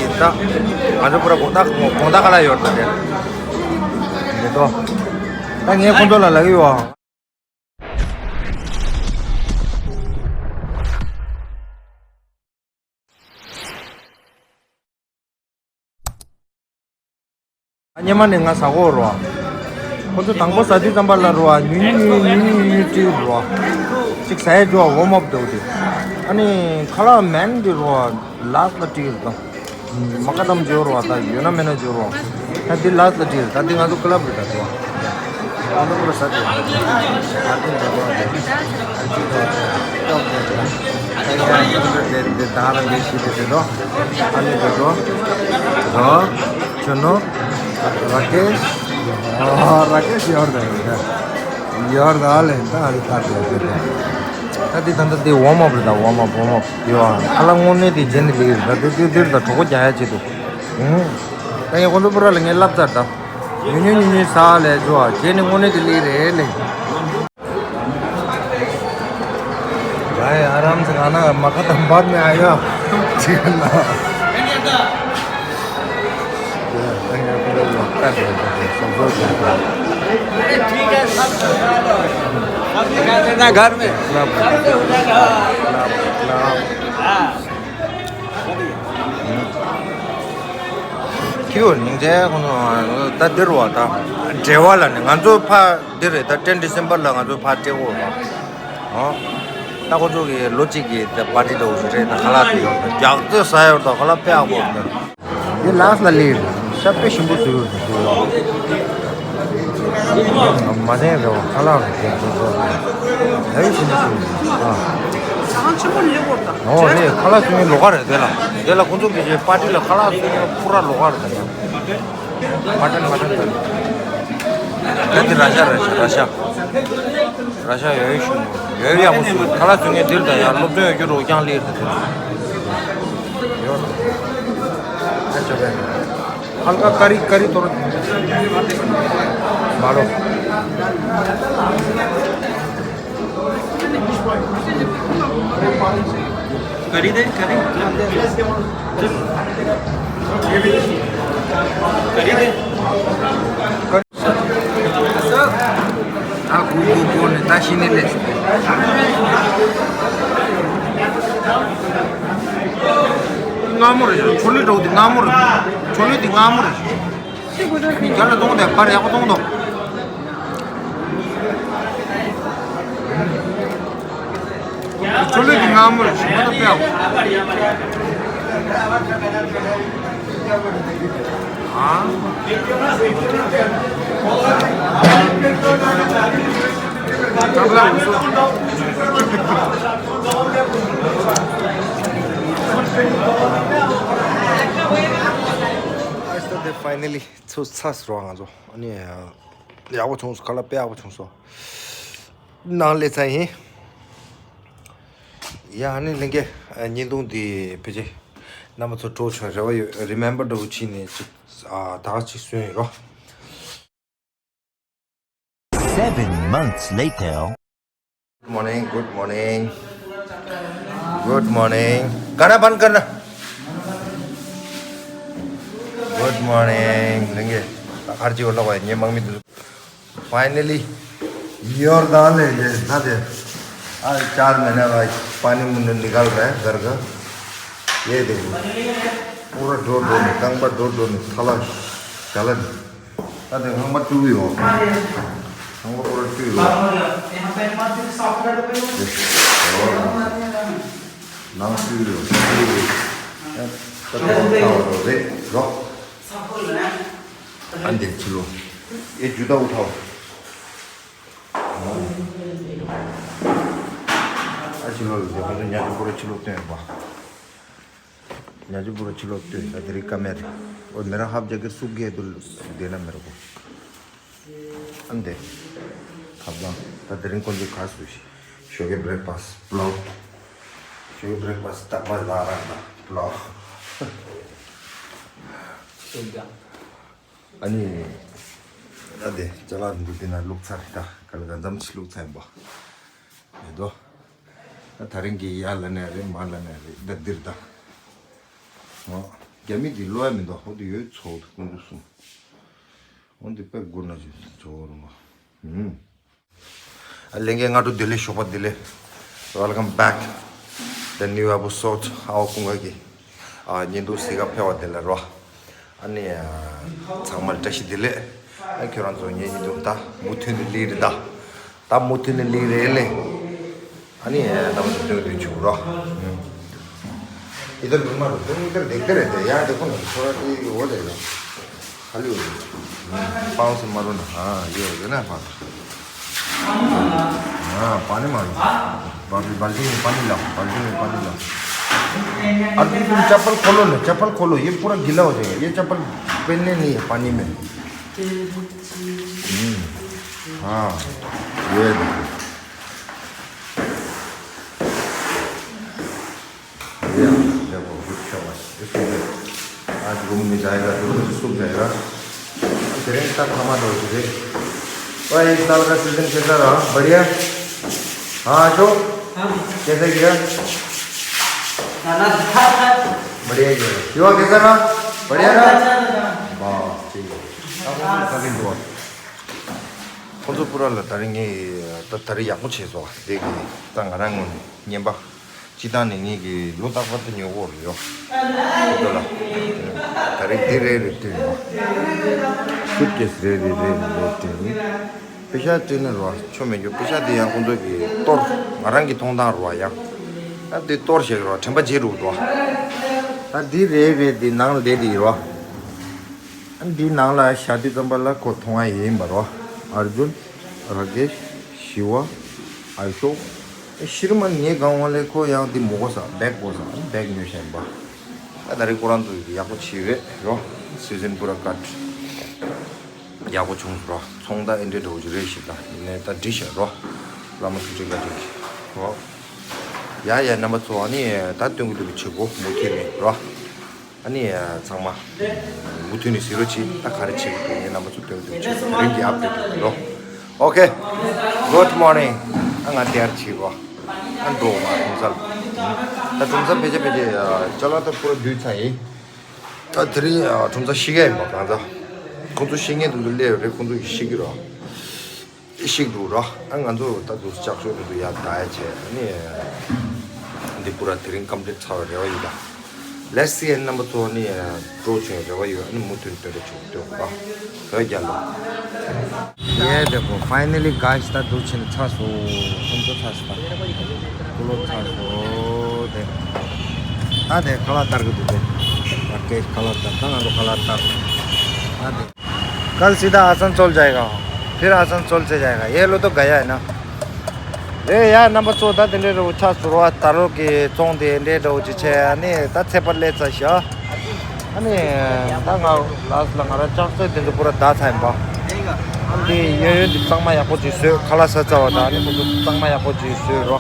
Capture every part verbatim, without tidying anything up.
ད་ང་ཚོ་པུ་ར་དགོང་དག་དགོང་དག་ཁ་ལག་ཡོད་རེད་ད་དེ། འདི་ཏོ། ད་ངས་ཁོང་ཚོ་ལ་ལབ་ཀྱི་ཡོད། སྙེ་མ་ནི་ང་ཟ་གོ་རོ། ཁོ་ཚོ་དང་པོ་ཟ་དུས་ཙམ་པ་ལ་རོ། ཉུ་ཉུ་ཉུ་ཉུ་ཉུ་ཉུ་ཉུ་ཉུ་རོ། གཅིག་ཟ་ཡ་ཇོ་ཝོམ་ཨབ་འདུག་དེ། ཨ་ནི་ཁ་ལག་མེན་དེ་རོ། ལཱསི་ལ་ཏི་རེད་ད། མ་ཁ་དམ་ཇོ་རོ་ད་ཡོད་ན་མེད་ན་ཇོ་རོ། ད་དེ་ལཱསི་ལ་ཏི་རེད་ད། དེ་ང་ཚོ་ཀ་ལབ་རེད་ད་དེ་བ། ང་ཚོ་ཀ་ལབ་ཟ་དེ་བ། ཨ་དེ་ཇོ་རོ་དེ། ཨ་ཅི་ད་ཅོག་དེ་ད། ཨ་ཡ་ཡ་དེ་དེ་ད་ར་འདི་ཤི་དེ་དེ་རོ། ཨ་ནི་དེ་རོ། རོ། ཆུ་ནོ། ར་ཀེཤ། ཨ་ར་ཀེཤ་ཡོར་ད་ཡོར་ད་ཡོར་ད་ལེ་ད་ཨ་རི་ད་དེ་དེ་དེ། ད་དེ་ད་ད་དེ་ཝོམ་ཨབ་རེད་ད། ཝོམ་ཨབ་ཝོམ་ཨབ་ཡོ། ཨ་ཁ་ལག་དངོས་གནས་དེ་རྗེས་ནས་ལེགས་རེད་ད། དེ་དེ་དེ་རེད་ད། གྲོད་ཁོག་རྒྱག་ཡ་ཆེད་དུ། ཨུང་། ད་ངས་ཁོང་ཚོ་པུ་ར་ལ་ངས་ལབ་ཚར་ད། ཉུ་ཉུ་ཉུ་ཉུ་ཟ་ལེ་ཇོ། ཨ་རྗེས་ནས་དངོས་གནས་དེ་ལེགས་རེད་ལེ། भाई आराम से खाना, मक्खन तो बाद में आएगा। चिकन ना। घर में। ཁྱེད་ཉིན་མཚན་ཁོ་ན་ད་འདིར་བ་ད་འབྲེལ་བ་ལ་ནི་ང་ཚོ་ཕ་འདི་རེད་ད། ཏེན་ཌི་སེམ་བར་ལ་ང་ཚོ་ཕར་སྤྲད་འོ་ར། ཨོ། ད་ཁོ་ཚོ་གི་ལོ་གཅིག་གི་ད་པར་ཊི་འདྲ་བོ་ཞིག་རེད་ད། ཁ་ལག་དེ་ཡོད་ད། རྒྱག་ཚོད་ཟ་ཡོད་ད། ཁ་ལག་དཔེ་ཡག་པོ་འདུག་འདི་ལཱསི་ལ་ལེགས་ཤ་དཔེ་ཞིམ་པོ་བཟོས་ཡོད་འདུག་མ་བསྟན་རེད་བ། ཁ་ལག་རེད་དེ་ཚོ་ཚོ་ལ་ཡོད་ཞིམ་པོ་བཟོས་ཡོད་འདུག་ཨ། ཟ་ཁང་ཆེན་པོ་ལེགས་པོ་ད། ཨོ་རེད། ཁ་ལག་བཟོ་མཁན་ལོགས་ཀ་རེད་དེ་ལ། དེ་ལ་ཁོ་ཚོ་གི་པར་ཊི་ལ་ཁ་ལག་བཟོ་མཁན་པུ་ར་ལོགས་ཀ་རེད་ད། མ་ཏན་མ་ཏན་ད། ད་འདི་ར་ཤ་ར་ཤ་ར་ཤ། ར་ཤ་ཡོད་ཡོད་ཞུ། ཡོད་ཡག་པོ་བཟོས། ཁ་ལག་བཟོ་མཁན་འདིར་ད་ཡང་སློབ་སྟོན་ཡོད་རྒྱུ་རོགས་ཀྱང་ལེགས་ད་དེ། ཡོད། ཨ་ཅོ་བས། हल्का करी करी थोड़ा मारो। करी दे, करी। करी दे। ད་གུ་གུ་གུ་ནི་ད་ཤི་ནི་ལས། མངར་མོ་རེད། ཆོ་ལི་འདྲ་བོ་དེ་མངར་མོ་རེད། ཆོ་ལི་དེ་མངར་མོ་རེད། རྒྱ་ལ་གཏོང་དེ་པར་ཡག་པོ་གཏོང་དོ། ཆོ་ལི་དེ་མངར་མོ་རེད། ཞིམ་པོ་དང་དཔེ་ཡག་པོ། ཨ། ཀྲབ་ལ་འུ་སུ། Finally ཚུར་ཚར་སོང་ང་ཚོ། ཨ་ནི་ཡག་པོ་བྱུང་སོང་། ཁ་ལག་དཔེ་ཡག་པོ་བྱུང་སོང་། ནང་སླེབས་ཚར་ཡིན། ཡ་ཨ་ནི་ལྷན་རྒྱས་བརྙན་ཐུང་འདི་ཕལ་ཆེར་རྣམ་པ་ཚོ་སྤྲོ་བྱུང་རེ་བ་ཡོད། རི་མེམ་བར་འདྲ་བོ་བྱས་ནས་ཅིག་ཨ་ད་ག་ཅིག་སོན་ཡོད་རོ། Seven months later. Good morning, good morning. Good morning. गाना बंद करना। Good morning. ལྷན་རྒྱས། ད་ཁར་ཅིག་འོ་ལོག་པ་ངའི་དམག་མི་དེ་ཚོ། Finally ཡོར་དང་ལས་ལས་ད་དེ། आज चार महीने बाद पानी मुंडे निकल रहा है घर का। ये देखो, पूरा डोर डोर में, कंबल डोर डोर में, थाला, चलन। ད་དེ་ཁང་པ་བཅུག་ཡོད། ཁང་པ་སྐོར་བཅུག་ཡོད། ནང་བཅུག་ཡོད། ད་དེ་ཁང་པ་རེད་རོ། ཨ་འདི་ཕྱི་ལོགས། ཨེ་ཇུ་ད་འུ་ཐའོ། ཨ་ཕྱི་ལོགས་ལ་དེ་ཁོང་ཚོ་ཉ་ཆུ་སྐོར་ཕྱི་ལོགས་སྟོན་ཡོད་པ། ཉ་ཆུ་པུ་ར་ཕྱི་ལོགས་ལྟོས། ད་དེ་རིང་ཀ་མེད་རེད། और मेरा हाफ जैकेट सूख गया है तो देना मेरे को। अंदर। अब ད་དེ་རིང་ཁོང་ཚོས་ག་སུ་ཞིག་ཞོགས་ཀས་breakfast पुलाव། ཞོགས་ཀས་breakfast ད་པ་ལ་ར་ད་पुलाव། ཨ་ནི། ད་དེ་ཅ་ལག་འདི་དེ་ན་བླུགས་ཚར་རེད། ད་ག་ལ་ག་འཛམ་ཞིག་བླུགས་ཚར་ཡིན་པ། མེད་དོ། ད་ད་རིང་གི་ཡར་ལ་ནས་རེད། མར་ལ་ནས་རེད། ད་འདིར་ད། འོ། རྒྱ་མི་དེ་ལོ་ཡ་མི་འདུག་ཧོ་དེ་ཡོད་ཚོགས་དེ་ཀུན་ཏུ་གསུང་། འོན་ཏེ་དཔེ་དགོས་ན་ཅིག་ཚོགས་རུང་བ། ཨུམ། ལྷན་རྒྱས་སྔ་དྲོ་བདེ་ལེགས། ཞོགས་པ་བདེ་ལེགས། Welcome back the new episode our ཀུན་དགའ་གི་ཨ་ཉིན་དུ་སི་ག་ཕེ་བ་དེ་ལ་རོ། ཨ་ནི་ཚང་མར་བཀྲ་ཤིས་བདེ་ལེགས། ཨ་ཁྱོད་རང་ཚོ་ངའི་ཉིན་དུ་ད་མུ་མཐུད་ནས་ལི་རེད་ད། ད་མུ་མཐུད་ནས་ལི་རེད་ལེ། ཨ་ནི་ད་མུ་མཐུད་དུ་ཆུག་རོ། इधर घुमा लो तुम, इधर देखते रहते हैं यार, देखो ना थोड़ा ये हो जाएगा। खाली हो गया। पाँव से मारो ना। हाँ, ये हो गया ना पानी। हाँ, पानी मारो। बाल्टी, बाल्टी में पानी लाओ, बाल्टी में पानी लाओ। अभी तुम चप्पल खोलो ना, चप्पल खोलो, ये पूरा गीला हो जाएगा। ये चप्पल पहनने नहीं है पानी में। हम्म, हाँ, ये देखो। ये देखो, good shower। इसको दे। आज घूमने जाएगा तो सूख जाएगा। तेरे साथ हमारा हो तुझे। और इस साल का सीजन कैसा रहा? बढ़िया? हाँ अशोक, कैसा गया? बढ़िया गया। युवा कैसा रहा? बढ़िया रहा? बस ठीक है। अब वो कभी हुआ। ཁོང་ཚོ་པུ་ར་ལ་ད་རིང་ངས་ད་ད་རིང་ཡག་པོ་བྱས་སོང་བ། དེ་གི་ད་ང་རང་ངོས་ནས་ཉན་པ། སྤྱི་བཏང་ནས་ངེད་ཀྱི་ལོ་རྟག་པར་དུ་ཉོ་གི་ཡོད་རེད་ཡོ། ཁོ་ཚོ་ལ། ད་རེས་འདི་རེ་རེ་སྤྲད་ཡོད། སུཊ་ཀེས་རེ་རེ་རེ་རེ་རེ་སྤྲད་ཡོད། པེ་ཤ་སྤྲད་ན་རོ་ཆོ་མེད་རྒྱུ། པེ་ཤ་དེ་ཡང་ཁོང་ཚོ་གི་གཏོར། ང་རང་གི་མཐོང་སྟངས་རོ་ཡང་། ད་དེ་གཏོར་བྱེད་རོ་དྲན་པ་བརྗེད་འགྲོ་འདུག་ད་འདི་རེ་རེ་དེ་ནང་ལ་བསྡད་དེ་ཡོད་རོ། འདིའི་ནང་ལ་བཞག་དུས་ཙམ་པ་ལ་ཁོ་མཐོང་ཡ་ཡིན་པ་རོ། ཨར་ཇུན། ར་ཀེཤ། ཤི་ཝ། ཨ་ཤོག་ཤི་རི་མན་ངའི་སྒང་བ་ལས་ཁོ་ཡང་འདི་མོ་གོ་ས་བེག་གོ་ས་བེག་ཉོས་བཞག་ཡིན་པ། ད་ད་རེས་ཁོ་རང་ཚོ་ཡག་པོ་བྱས་རེད་རོ། སི་ཛན་པུ་ར་ཀཊ་ཡག་པོ་བྱུང་རོ། ཚོང་ད་ཨེ་འདྲས་འགྲོ་གི་རེད་ཞེས་ད་ཡིན་ནའི་ད་འགྲིག་ཤག་རོ། བླ་མ་ཐུགས་རྗེ་བཀའ་དྲིན་གྱིས་རོ། ཡ་ཡ་རྣམ་པ་ཚོ་ཨ་ནི་ད་སྟོན་གི་འདུག་གི་བྱེད་སྒོ་མུ་མཐུད་ནས་རོ། ཨ་ནི་ཚང་མ་མུ་མཐུད་ནས་གཟིགས་རོགས་གྱིས། ད་ག་རེ་བྱེད་ཀྱི་འདུག་ངས་རྣམ་པ་ཚོ་སྟོན་གི་འདུག་བྱེད་ཀྱི་དེ་རིང་གི་ཨབ་ཌེཊ་རོ། Okay, good morning. ཨ་ང་དེར་བྱེད་རོ། ཨ་འགྲོ་མ་གྲོང་གསར། ད་གྲོང་གསར་ཕལ་ཆེར་ཕལ་ཆེར་ཅ་ལག་ད་པུ་ར་བསྡུས་ཚར་ཡིན། ད་དེ་རིང་གྲོང་གསར་ཤི་ག་ཡིན་པ་གང་ཟག་ཁོང་ཚོ་ཤི་མཁན་དེ་ཚོ་སླེབས་རེད། ཁོང་ཚོ་ཡི་ཤི་གི་རོ། ཤིག་འདུག་ར། ཨ་ང་ཚོ་ད་དུ་ལྕགས་ཤོག་དེ་ཚོ་ཡར་བདའ་ཡ་བྱས། ཨ་ནི་འདི་པུ་ར་དེ་རིང་ཀམ་པི་ལིཊ་ཚར་བའི་རེ་བ་ཡོད་ད། Let's see རྣམ་པ་ཚོ་ནི་འགྲོ་བྱུང་རེ་བ་ཡོད། ཨ་ནི་མུ་མཐུད་དེ་འགྲོ་བྱུང་སྟོན་པ་བོད་རྒྱལ་ལོ། Yeah, देखो, finally guys, ད་དུ་ཕྱིན་ཚར་སོང་། ཁོང་ཚོ་ཚར་སོང་། ད་ཀུ་ལོ་ཚར་སོང་། དེ་ད་དེ་ཁ་ལག་བསྟར་གི་འདུག་དེ་ད་སྐད་ཁ་ལག་བསྟར། ད་ང་ཚོ་ཁ་ལག་བསྟར། ད་དེ། कल सीधा आसनसोल जाएगा, फिर आसनसोल से जाएगा। ये लो तो गया है ना। रे यार, नंबर चौदह दिन रे उठा शुरुआत तारो के चोंग दे ने दो जी छे। अने ता छे पर ले चा शा। अने ता गा लास्ट ला गारा चाक से दिन पूरा दा था इम्बा। अने ये ये तंग मा याको जी से खला सा चावा ता। अने को तंग मा याको जी से रो।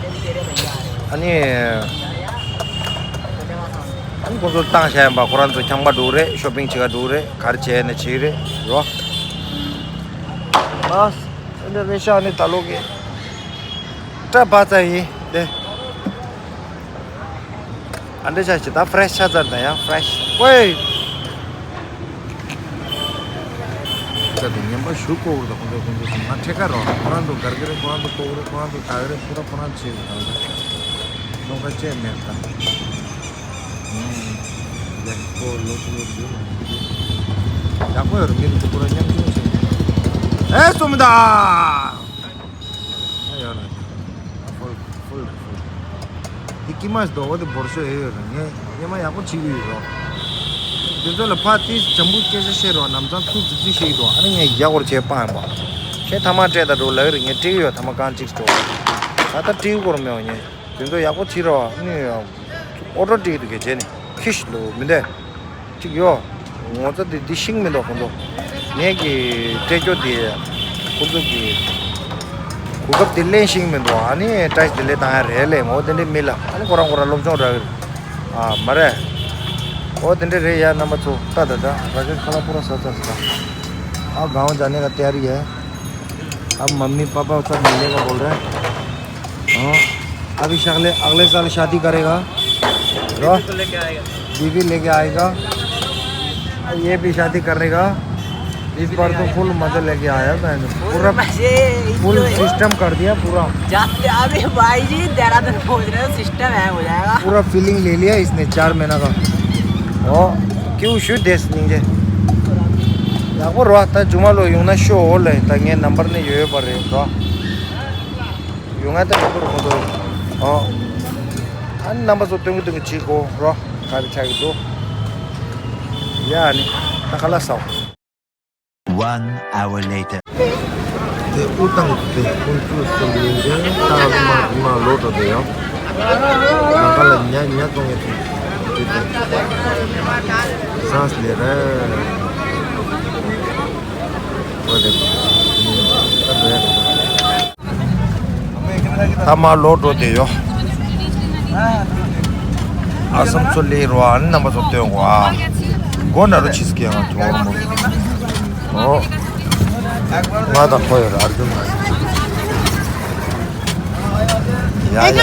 अने ཨ་ནི་ཁོ་ཚོ་བཏང་བཞག་ཡིན་པ། ཁོ་རང་ཚོ་འཁྱམ་ག་འགྲོ་རེད། ཤོ་པིང་བྱེད་ག་འགྲོ་རེད། ག་རེ་བྱས་ནས་བྱེད་རེད་རོ། ཨ་ཨ་འདྲ་རེད་ཤག་ཨ་ནི་ད་ལོ་གི་སྐྲ་བ་ཙ་ཡིན་དེ། ཨ་འདྲ་ཆགས་ཤིག་ད་ཕ་རེ་ཤི་ཆགས་ཚར། ད་ཡང་ཕ་རེ་ཤི་ཝེ། ད་དེ་ངན་པ་ཞུ་ཀོ་གི་རེད། ཁོང་ཚོ་ཁོང་ཚོ་སུ་ང་ཁྲེ་ཁ་རོ། ཁོ་རང་ཚོ་གར་གི་རེད། ཁོ་རང་ཚོ་ཀོ་གི་རེད། ཁོ་རང་ཚོ་ད་གི་རེད། ཕུ་ར་ཁོ་རང་བྱེད་གི་ད་ད་ལོ་ཁ་ཅེ་མེད་ད། ཡག་པོ་ཡོད་རེད། མི་རིགས་ཀྱི་ཁོ་རང་མཉམ་ཞུགས་བྱེད། ཨེ་སོ་མི་ད། ཨ་ཡོད་རེད། ཧྥུལ་ཧྥུལ་ཧྥུལ། འདི་ཀི་མ་ཞིག་འདུག་འོ་དེ་འབོར་ཤོག་ཡོད་ཡོད་རེད། ངས་སྔོན་མ་ཡག་པོ་བྱེད་ཀྱི་ཡོད་རོ། དེ་ཚོ་ལ་ཕར་ཏིས་ཇམ་བུ་སྐད་ཆ་བཤད་རོགས། ནམ་ཚང་ཐུག་ཙི་ཙི་བཤད་ཀྱི་འདུག་ཨ་ནི་ངས་ཡག་པོ་བྱས་སྤང་ཡིན་པ། ཁྱེད་ཐ་མག་སྤྲད་ད་འགྲོ་ལབ་ཀྱི་རེད། ངས་སྤྲད་ཀྱི་ཡོད། ཐ་མག་རྐང་གཅིག་སྤྲད། ད་ལྟ་སྤྲད་ཀྱི་སྐོར་མེད་པ། ངས་དེ་ཚོ་ཡག་པོ་བྱེད་རོགས། ཨ་ནི་ཨོ་ཊོ་སྤྲད་ཀྱི་འདུག་གལ་ཆེ་ནི་ཁྱི་ཞིག་འདུག་མི་འདུག་གཅིག་ཡོད། ངོ་ཚ་དེ་འདི་ཤེས་ཀྱི་མི་འདུག་ཁོང་ཚོ། ངས་ཀྱི་སྤྲད་རྒྱུ་དེ་ཁོང་ཚོ་གི་གོ་སྐབས་དེ་ལེན་ཤེས་ཀྱི་མི་འདུག་ཨ་ནི་བཀྲ་ཤིས་བདེ་ལེགས་བཏང་ཡ་རེད་ལས། ངོ་དེ་འདྲའི་མི་ལ་ཨ་ནི་ཁོ་རང་ཁོ་རང་སློབ་སྦྱོང་རག་གི་རེད། ཨ་མ་རེད། ཨོ་དེ་འདྲ་རེད་ཡ། རྣམ་པ་ཚོ་ལྟ་ད་ད་ར་ཀེཤ་ཁ་ལག་པུ་ར་ཟ་ཚར་ཟ། ཨ་གའོན་ཇ་ནེ་ག་ཏ་ཡ་རི་ཧེ། अब मम्मी पापा सब मिलेगा बोल रहे हैं। हाँ, अभी अगले अगले साल शादी करेगा। रो? बीवी लेके आएगा। ये भी शादी करने का, इस बार तो फुल मजा लेके आया मैंने। पूरा फुल सिस्टम कर दिया पूरा। जाते अभी भाई जी देहरादून पहुंच रहे हो, सिस्टम हैंग हो जाएगा। पूरा फीलिंग ले लिया इसने चार महीना का। ओ क्यों शू देश निंजे। या को रोता जुमा लो यूं ना शो हो ले, ता ये नंबर नहीं यो पर रहे तो। ཡོང་ང་ད་ཡོང་གི་རེད་ཁོང་ཚོ། ཨོ། ཨ་ནི་རྣམ་པ་ཚོ་སྟོན་གི་སྟོན་གི་བྱེད་དགོས་རོ། ག་རེ་ཆགས་ཀྱི་འདུག་ཡ་ཨ་ནི་ད་ཁ་ལག་ཟ། One hour later. དེ་དབུ་ཏང་དེ་ཁོང་ཚོས་སུ་ཡིན་ཏེ་ད་མ་མ་ལོག་འགྲོ་དེ་ཡོང་། ང་ཁ་ལ་ཉ་ཉ་བཙོང་ཡོད་དེ་དེ་དེ་སངས་ལེ་ར། འོ་དེ་ད་འགྲོ་ཡ་རེད། ད་མ་ལོག་འགྲོ་དེ་ཡོ། ཨ་སམ་ཚོ་ལེ་རོ་ཨ་ནི་རྣམ་པ་ཚོ་སྟོན་གོ་ཨ། མགོ་ན་རུ་ཆིས་ཀྱི་ཡང་ཐོག་མོ། ཨོ། ང་དང་ཁོ་ཡོད་ར་ཨར་ཇུན་ན། ཡ་ཡ།